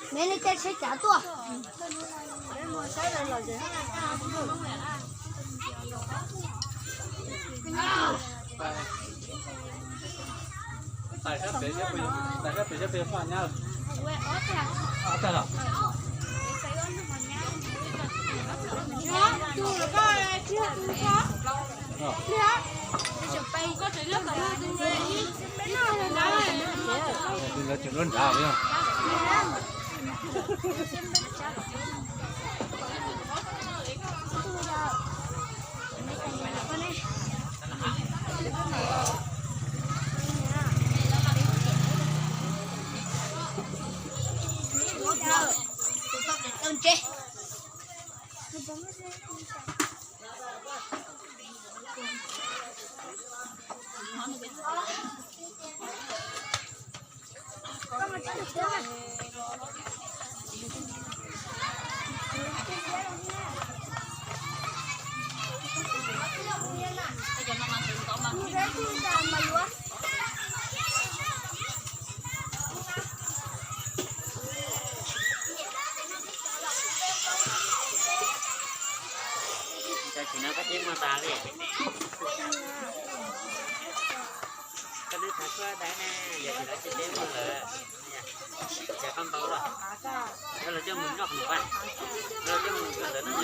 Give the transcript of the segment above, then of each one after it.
Peb li tej tsheb cav tuaj. Lawv tseem lub nrad. Koj twb thov suab dawb na, yog tias lawv tsis teb muag lawm, ces koj ntaus los, yog lawv coj mus noj qhov ntawd, lawv coj mus ntawd no.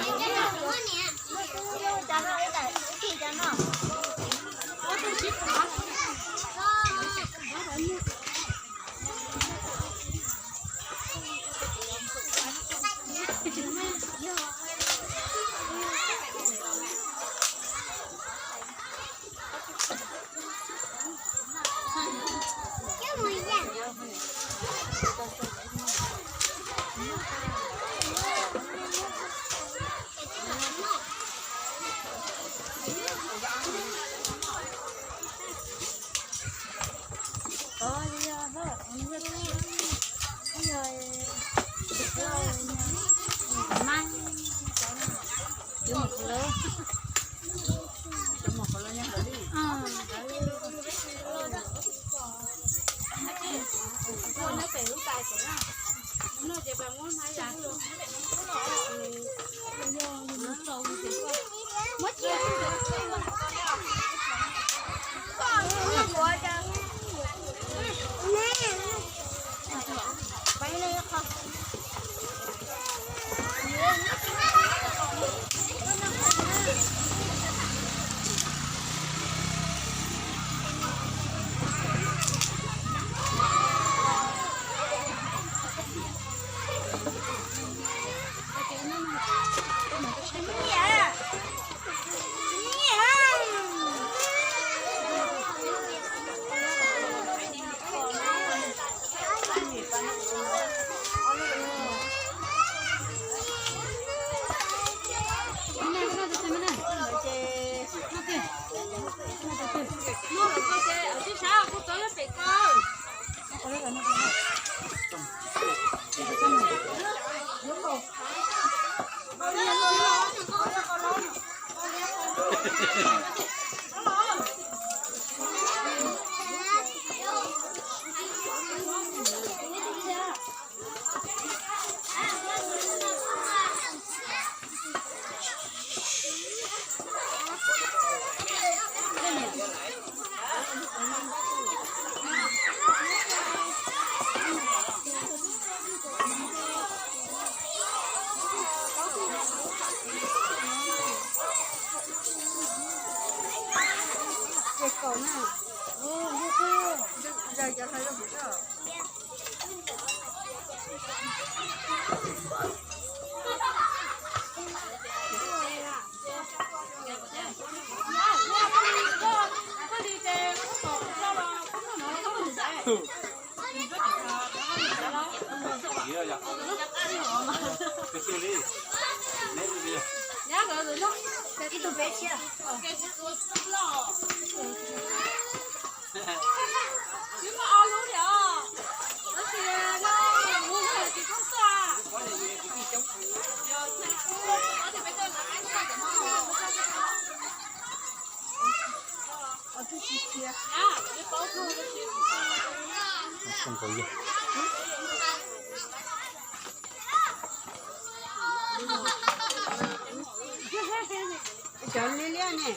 Cov liab liab ne,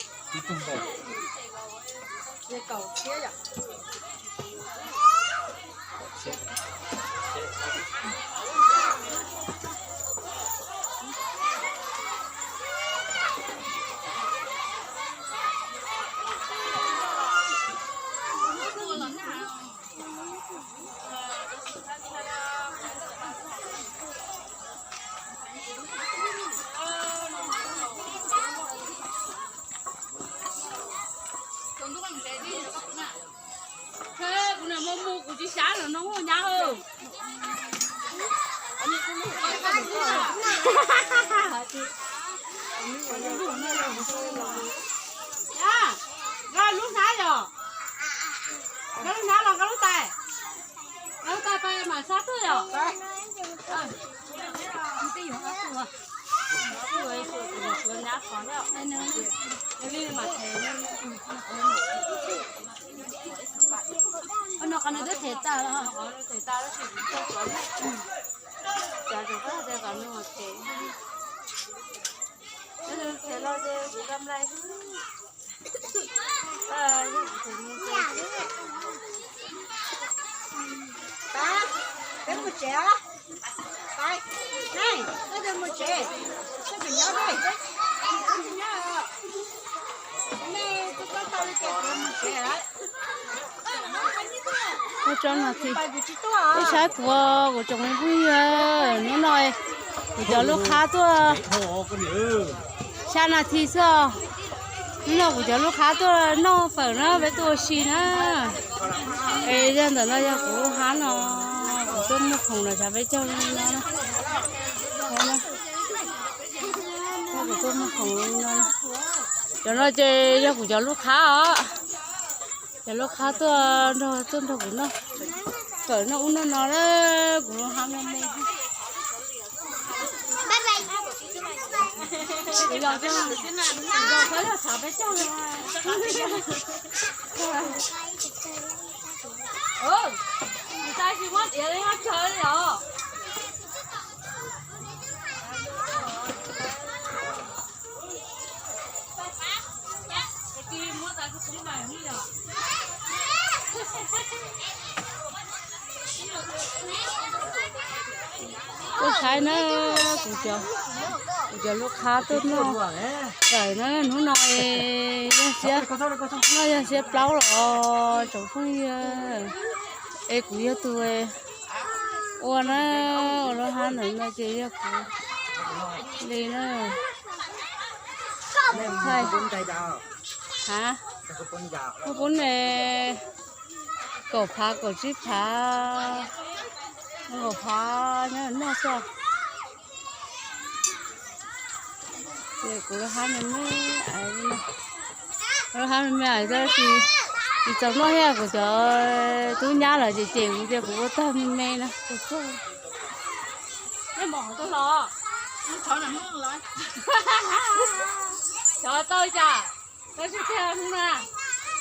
kaum txhiab yom. Kuv niam mus mus kuv tsis xav los no nyab. Nqa lub hnab yom. Nqa lub hnab los nqa lub tais. Nqa lub tais pais mam sab tuaj yom. Nyab qhov no, no qhov nws twb them tas los, them tas tab sis kuv tau cov, cas tseem pab tias kom nws them. Nws them los ces kuv kam nplai xwb. Pab, peb mus tsev os. Pab, nej, peb mus tsev. Peb mus nyob dej. Nej twb pab tau li cas kuv mus tsev lawm. Ua tso no thiab. Peb saib kuv, kuv tsoom me phooj ywg, hnub no kuv cov lub qhab tuaj xya nas this xwb. Hnub no kuv cov lub qhab tuaj noj fawm na, peb tuaj ua si na. Es yog ntawm no yog kuv lub hab no, kuv tuaj muag khoom los xav peb caug li no. Kuv tuaj muag khoom li no. Cov no ces yog kuv cov lub qhab os. Cov lub qhab tuaj nrog, tuaj nrog kuv noj fawm noj ub noj no na, kuv lub hab me me. Kuv yog, kuv yog xav peb caug li. Tab sis muab tiav li hab tsawg li os. Tuaj saib na, kuv cov, kuv cov lub qhab tuaj noj fawm na, hnub no yog xiab, no yog xiab plaub los tsoom phooj ywg, es kuv yog tus ua na, ua lub hab ntawm no ces yog kuv li na. Kuv pub ne kaum phav kaum tsib phav, kaum phav nyob noj xwb. Ces kuv lub hab me me, lub hab me me tab sis tsis txaus noj thiab, kuv cov tub nyab lawm ces cem kuv tias kuv ua tag me me na. Cov tau cas? Koj tsis tiag na,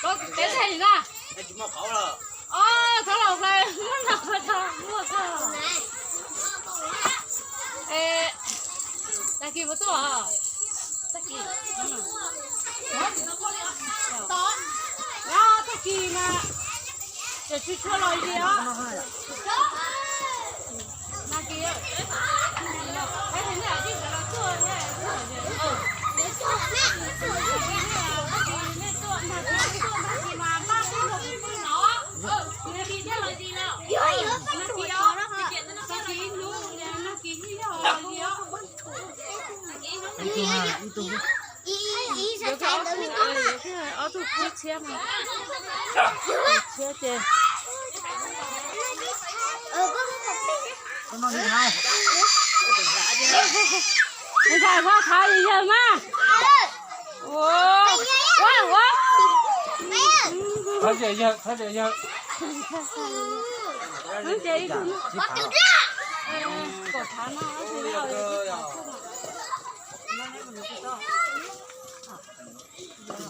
koj teb teg na. Os, txhob los hlais muab no, muaj koj. Es tag kis puas tuaj? Tag kis, tag kis mas tseem tsis tshua los li os. Ob tug tsib txhiab mas, tshiab ces. Ntxhais, koj thov yawg mas. Ua, ua, ua. Thov yawg, thov yawg. Ces ib tug, kaum phav no.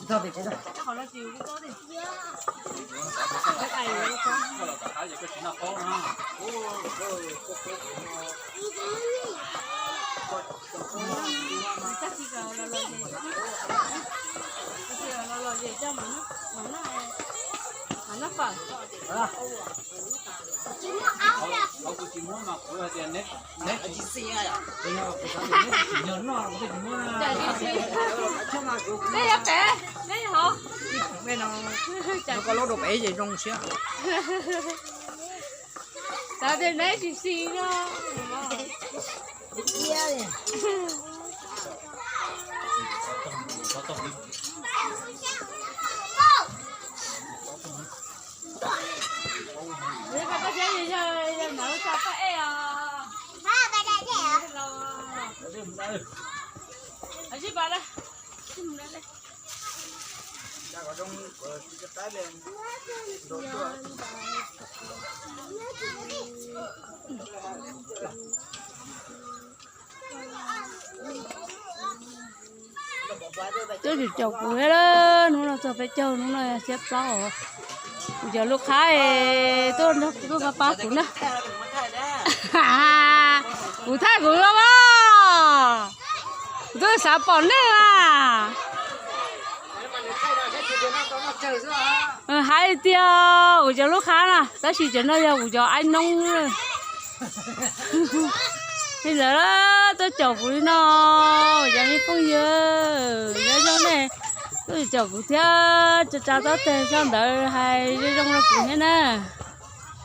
Neb yuav pem, neb hov. Koj lub rau pem ces zoo siab. Xav tias neb tsis si no. Twb tsis caum kuv thiab, hnub no txog peb caug, hnub no yog xiab plaub os. Kuv cov lub qhab es tuaj, tuaj pab pab kuv na. Kuv thaij kuv los as, kuv twb xav pom nej as. Hais tias kuv cov lub qhab na, tab sis cov no yog kuv cov aib noob. Li ntawd tuaj caum kuv li no, cov me phooj ywg, nyob zoo nej tuaj caum kuv thiab tsa tsa tab teg soj ntawd hais zoo zoo rau kuv thiab na.